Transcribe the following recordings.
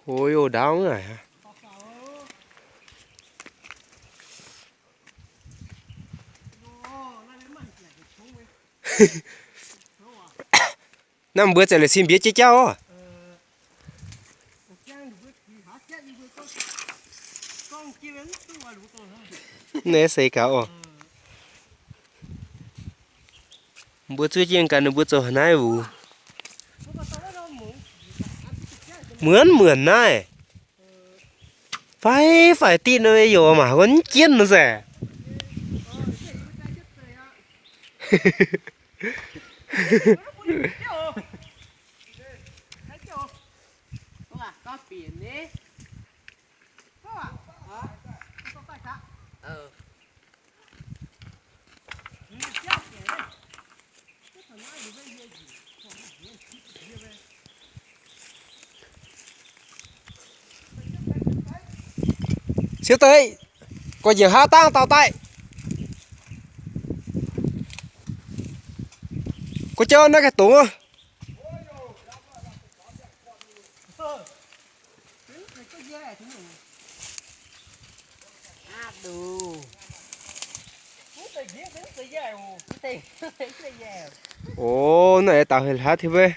O, yo ndaauv ngaaic. Naaiv mbuo za'gengh sin mbienv jienv jauv oc. Naaiv se gaax oc. Mbuo zuov jienv gaax ninh mbuo zoux haaix naaiv wuc. Muonz muonz naaiv. Faix faix diqv nor, yaac mangc wuov jienv nor se. Siouv deix, gorx-njiec haav dangh dauh daaih. Gorx-jauv naaiv ganh dongz. O, naaiv daux hei hlaax tiuv mei.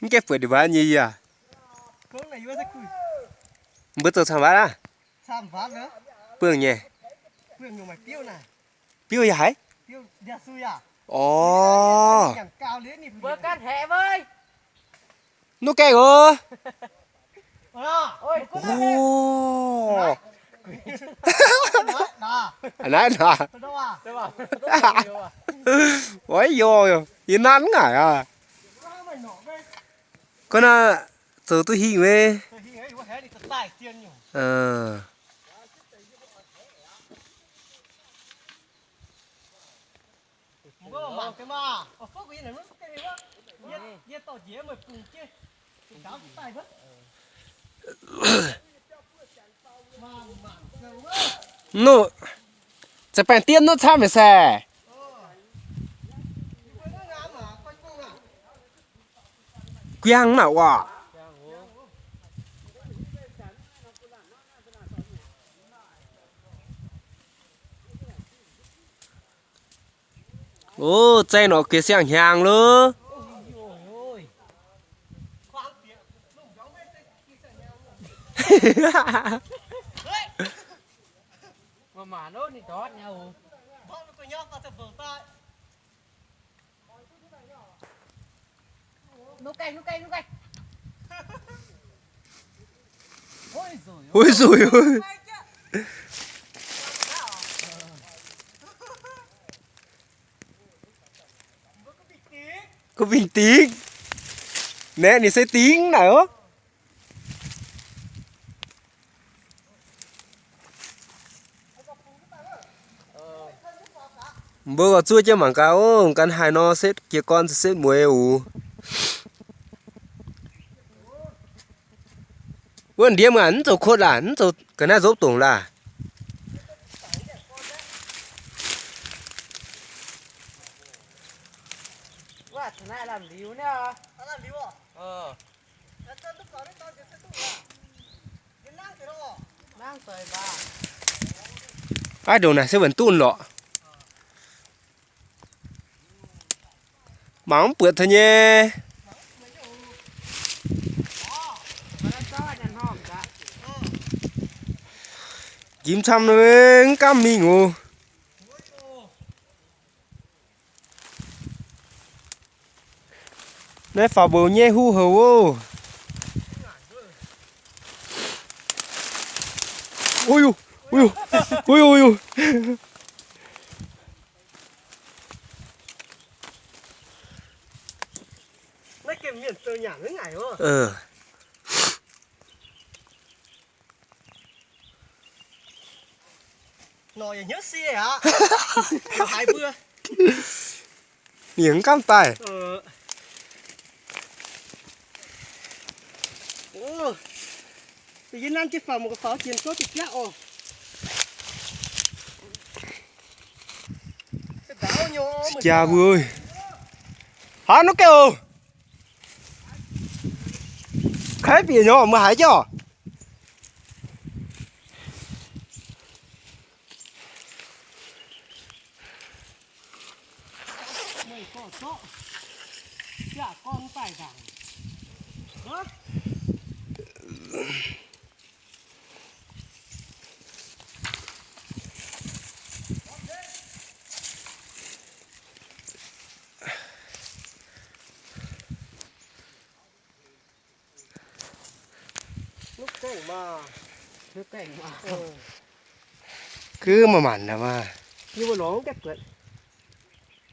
Mv gaengh buatc ndie mbaanv nyei yaac. Mbuo zoux camv-mbaatv aqv. Buangh nyei. Biouv yaac haiz. Orv. Mbuo ganh haeqv wuov. Nuqv gaengh oc. A'naaiv nor. Oix yoh, yie nanv ngaaic aqv. Gorngv naaiv zoux duqv hingh maiv? Nuqv, za'gengh baengh dien nuqv camv haic se. Guiangv naaic waac. O, zaeng norqc giex siang-hnyangx loh. Ui, zui ui. Kuv bingx dingx. Naeqv ninh se dingx naaic oc. Mbuo gauh zuov jienv mangc gaax oc. Gan haaix nor setv jiez gorn se setv mueiz oc. Wuov ndiev muoz mv zoux kuotv laac, mv zoux ga'naaiv nzopv dongc laac. Aav ndongc naaic se wuonc dunh lorqc. Mangc mv buatc taux nyei. Njimv camv mv gaamv mingh oc. Naaiv faaux mboux nyei huv houc oc. Uiu, uiu, uiu. Nor yaac hnyouv sie aqv. Haiz mbuo. Mienh mv gamh daaih. Yie nanv jienv faaux, mv faaux jiex zorqv jienv jaqv oc. Jaa mbuo. Haa, nuv gaengh oc. Kaiv bieqc nor, meih haiz jauv. Nuv gaengh maah. Nuv gaengh maah. Gux maaih maanc naaic maah. Yie mbuo lorz gaengh buatc.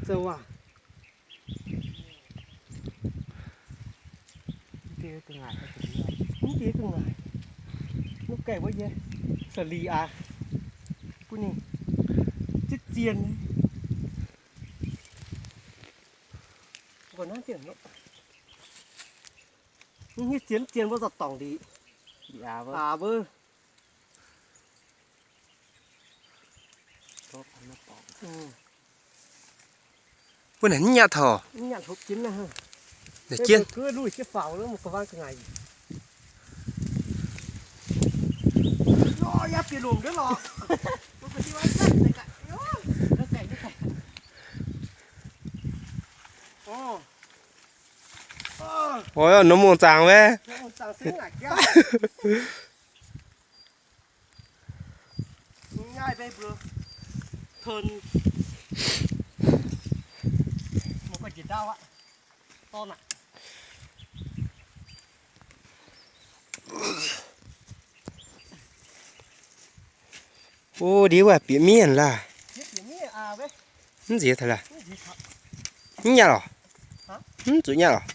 Zoux waac. Mv deix ga'ngaaic. Mv deix ga'ngaaic. Nuv gaengh wuov yie. Sa'li aac. Bun ninh zieqv zien. Nqorn naaiv ziangh nor. Mv hiuv zien mv zien wuov zorqv dorngc liqc. Aav wuov. Wuov naaic mv nyaanh taux. Naaic jienv. Oix norm mungh zaangc maiv? O, ndiev waac bieqc mienh laah. Mv nziex taux laah. Mv nyaanh lorqc. Mv zuqc nyaanh lorqc.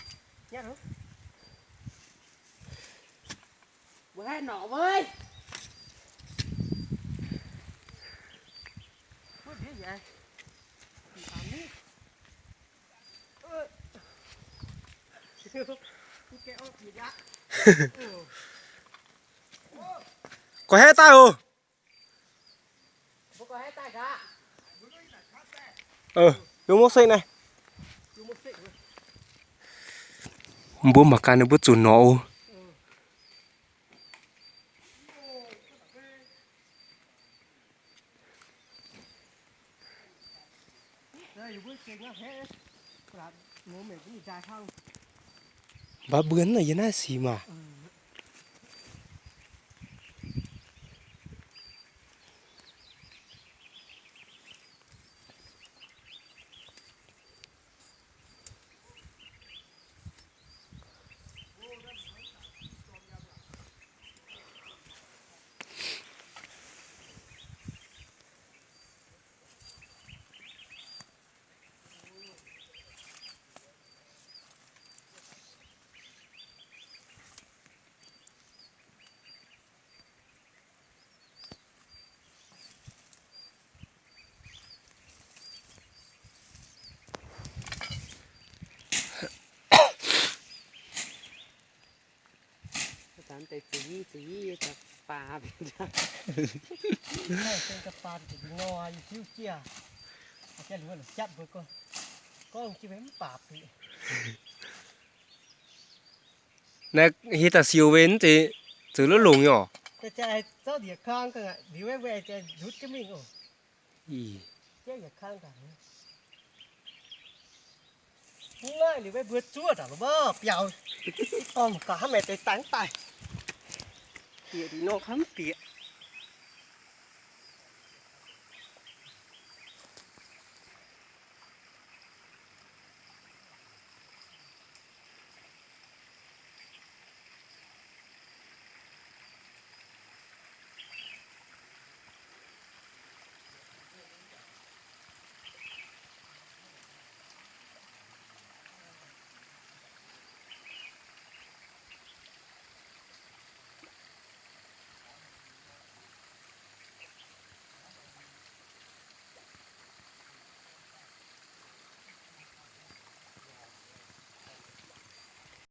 Gu'haeqv daaih oc. Yiem mouv sekv naaiv. Mbuo mangc gaax ninh mbuo zuqc norqc oc. Mv baac mbuo naaiv yiem naaiv sic maah. Naaiv hieh daaih siou mbenc mv zeiz zoux lov longc nyei oc. Ih. Bieqc liuz nor kamv bieqc.